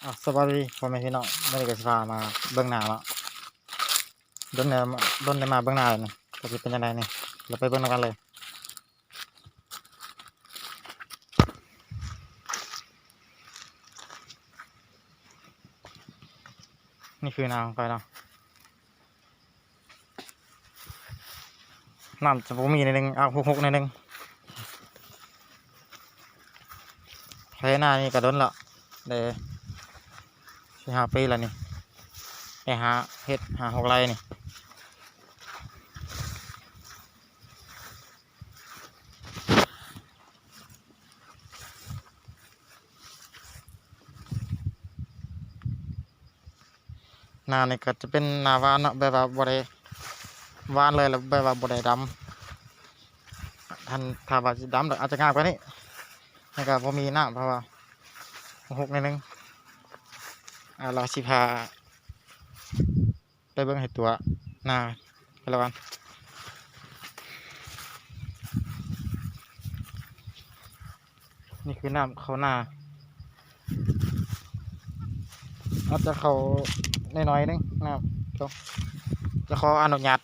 ອາ ສະບາຍດີພໍ່ແມ່ພີ່ນ້ອງ ມື້ນີ້ກໍຊິພາມາເບິ່ງນາເນາະ ດົນແລ້ວ ດົນໄດ້ມາເບິ່ງນາແລ້ວນີ້ ກໍຊິເປັນຈັ່ງໃດນີ້ ເຮົາໄປເບິ່ງນຳກັນເລີຍ. ນີ້ຄືນາຂອງຂ້ອຍເນາະ. ນ້ຳຈະບໍ່ມີໜ້ອຍໜຶ່ງ ອາກຫົກໆໜ້ອຍໜຶ່ງ. ໄຖນານີ້ກະດົນແລ້ວ ໄດ້ສີ່ຫ້າປີແລ້ວນີ້ ໄດ້ຫາເຮັດຫ້າຫົກໄຮ່ນີ້. ນານີ້ກໍຈະເປັນນາຫວ່ານເນາະ ແບບວ່າບໍ່ໄດ້ຫວ່ານເລີຍ ແລ້ວແບບວ່າບໍ່ໄດ້ດຳ ຄັນຖ້າວ່າຊິດຳແລ້ວອາດຈະງາມກວ່ານີ້ ແລ້ວກໍບໍ່ມີນ້ຳ ເພາະວ່າຫົກໜ້ອຍໜຶ່ງ. ອາ ລາວຊິພາ ໄປເບິ່ງໃຫ້ຕົວນາກັນລະກັນ. ນີ້ຄືນ້ຳເຂົ້ານາ ອາດຈະເຂົ້າໜ້ອຍໆໜຶ່ງ ນ້ຳເຂົ້າ ຈະຂໍອະນຸຍາດ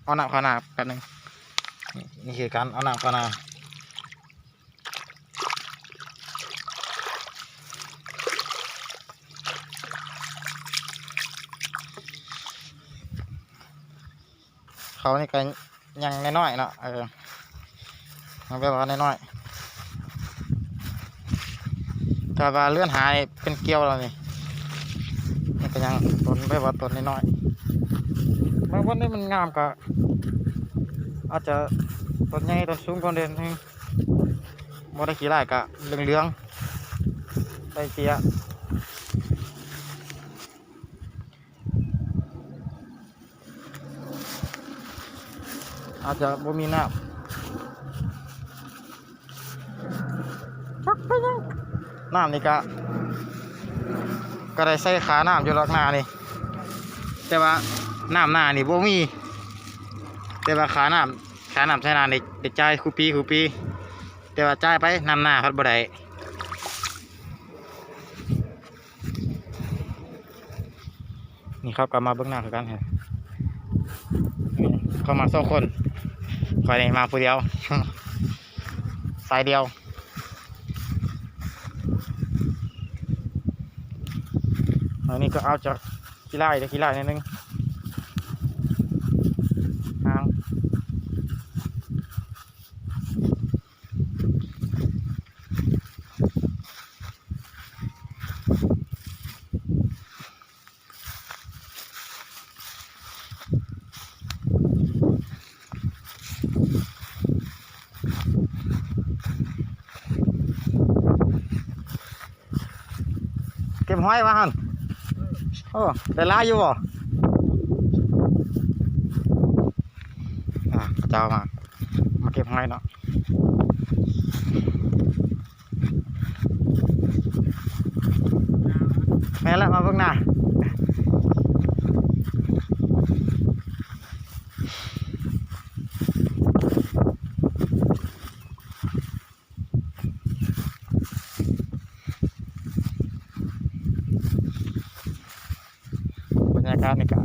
ເອົານ້ຳເຂົ້ານາແປັບໜຶ່ງ. ນີ້ ນີ້ຄືການເອົານ້ຳເຂົ້ານາ. ເຂົານີ້ກໍຍັງນ້ອຍໆເນາະ ເອີ ຍັງແບບວ່ານ້ອຍໆ ຖ້າວ່າເດືອນຫ້ານີ້ເປັນກ່ຽວແລ້ວນີ້ ມັນກໍຍັງຕົ້ນແບບວ່າຕົ້ນນ້ອຍໆ. ບາງບ່ອນນີ້ມັນງາມກໍອາດຈະຕົ້ນໃຫຍ່ຕົ້ນສູງກວ່າເດີມ ບໍ່ໄດ້ຂີ້ຮ້າຍກະເຫຼືອງໆ ໄດ້ເຈ້ຍ. ອາດຈະບໍ່ມີນ້ຳ ຈັກເປັນຫຍັງ ນ້ຳນີ້ກະ ກະໄດ້ໃສ່ຂານ້ຳຢູ່ດອກນານີ້ ແຕ່ວ່ານ້ຳນານີ້ບໍ່ມີ ແຕ່ວ່າຂານ້ຳ ຄ່ານ້ຳໃຊ້ນານີ້ໄດ້ຈ່າຍຄູ່ປີ ຄູ່ປີ ແຕ່ວ່າຈ່າຍໄປ ນ້ຳນາພັດບໍ່ໄດ້. ນີ້ເຂົາກໍມາເບິ່ງນາຄືກັນ ນີ້ເຂົາມາສອງຄົນ ຂ້ອຍນີ້ມາຜູ້ດຽວ ສາຍດຽວ. ອັນນີ້ກໍເອົາຈາກຂີ້ຮ້າຍ ຂີ້ຮ້າຍໜ້ອຍໜຶ່ງ ຫາງ ເກັບຫອຍວ່າຫັ້ນ. ໂອ້ ໄດ້ຫຼາຍຢູ່ບໍ່? ອ່າ ເຂົາເຈົ້າມາ ມາເກັບຫອຍເນາະ. ແມ່ນແລ້ວ ມາເບິ່ງນາ. ບັນຍາກາດນີ້ກະ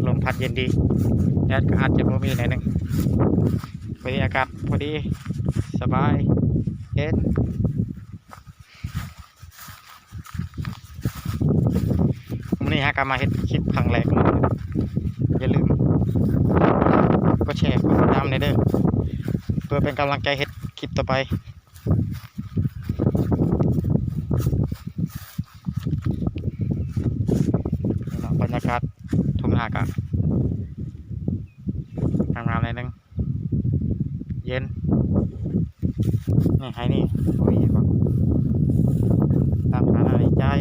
ລົມພັດເຢັນດີ ແດດກະອາດຈະບໍ່ມີໜ້ອຍໜຶ່ງ ບັນຍາກາດພໍດີ ສະບາຍ ເຢັນ. ມື້ນີ້ເຮົາກໍມາເຮັດຄລິບຄັ້ງແລກເນາະ ຢ່າລືມກົດແຊ ກົດຕິດຕາມແດ່ເດີ ເພື່ອເປັນກຳລັງໃຈເຮັດຄລິບຕໍ່ໄປ. ນີ້ເນາະ ບັນຍາກາດທົ່ງນາກະງາມໆໜ້ອຍໜຶ່ງ ເຢັນ. ນີ້ ໄຮ່ນີ້ບໍ່ມີຫຍັງ ນ້ຳຂານ້ຳນີ້ຈ່າຍ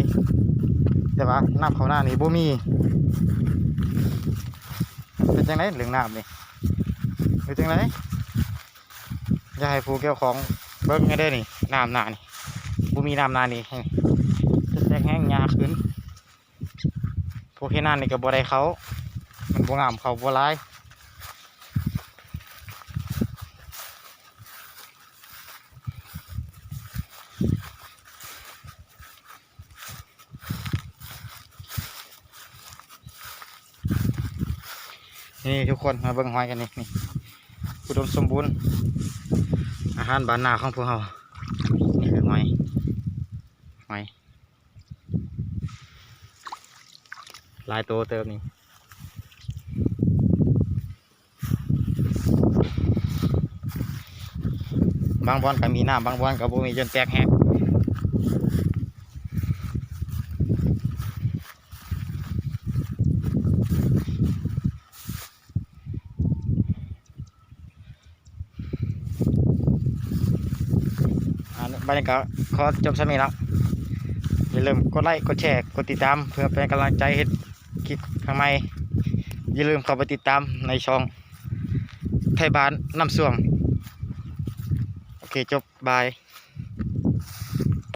ແຕ່ວ່ານ້ຳເຂົ້ານານີ້ບໍ່ມີ. ເປັນຈັ່ງໃດເລື່ອງນ້ຳນີ້ ເປັນຈັ່ງໃດ? ຢາກໃຫ້ຜູ້ກ່ຽວຂ້ອງເບິ່ງແດ່ເດີນີ້ ນ້ຳນານີ້ ບໍ່ມີນ້ຳນານີ້ ຈະແຕກແຫ້ງ ຫຍ້າຂຶ້ນ. ພວກເຮັດນານີ້ກໍບໍ່ໄດ້ເຂົ້າ ມັນບໍ່ງາມ ເຂົ້າບໍ່ຫຼາຍ. ນີ້ທຸກຄົນມາເບິ່ງຫອຍກັນນີ້ ນີ້ ອຸດົມສົມບູນ ອາຫານບ້ານນາຂອງພວກເຮົາ ນີ້ຄືຫອຍ ຫອຍ ຫຼາຍໂຕເຕີບນີ້ ບາງບ່ອນກໍມີນ້ຳ ບາງບ່ອນກໍບໍ່ມີ ຈົນແຕກແຮກ. ອ່າ ບັດນີ້ກໍຂໍຈົບສ່ຳນີ້ເນາະ ຢ່າລືມກົດໄລ ກົດແຊ ກົດຕິດຕາມ ເພື່ອເປັນກຳລັງໃຈເຮັດຄລິບຄັ້ງໃໝ່ ຢ່າລືມເຂົ້າໄປຕິດຕາມໃນຊ່ອງໄທບ້ານນ້ຳຊວງ ໂອເຄ ຈົບ ບາຍ.